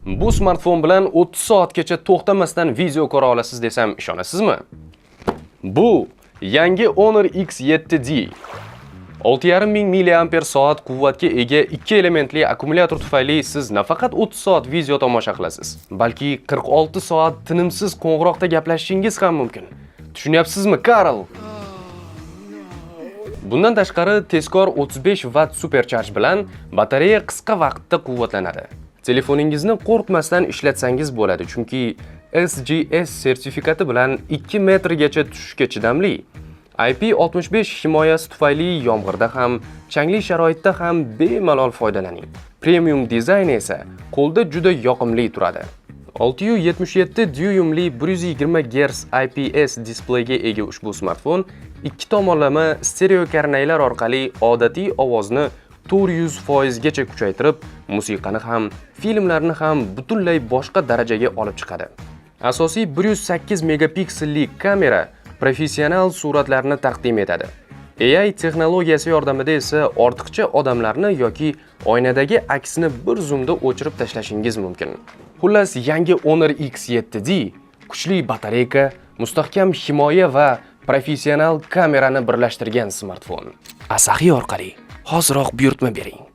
Bu smartfon bilan 30 soatgacha to'xtamasdan video ko'ra olasiz desam, ishonasizmi? Bu yangi Honor X7D. 6,5 ming milliamper soat quvvatga ega ikki elementli akkumulyator tufayli siz nafaqat 30 soat video tomosha qilasiz, balki 46 soat tinimsiz qo'ng'iroqda gaplashishingiz ham mumkin. Tushunyapsizmi, Karl? Bundan tashqari, tezkor 35 vatt supercharge bilan batareya qisqa vaqtda quvvatlanadi. Telefoningizni qo'rqmasdan ishlatsangiz bo'ladi, chunki SGS sertifikati bilan 2 metrgacha tushishga chidamli. IP65 himoyasi tufayli yomg'irda ham, changli sharoitda ham bemalol foydalaning. Premium dizayn esa qo'lda juda yoqimli turadi. 677 dyuymli 120 Hz IPS displeyga ega ushbu smartfon ikki tomonlama stereo karnaylar orqali odatiy ovozni 400% gacha kuchaytirib, musiqani ham, filmlarni ham butunlay boshqa darajaga olib chiqadi. Asosiy 108 megapikselli kamera professional suratlarni taqdim etadi. AI texnologiyasi yordamida esa ortiqcha odamlarni yoki oynadagi aksni bir zumda o'chirib tashlashingiz mumkin. Xullas, yangi Honor X7D kuchli batareyka, mustahkam himoya va professional kamerani birlashtirgan smartfon. Asahi orqali hoziroq buyurtma bering.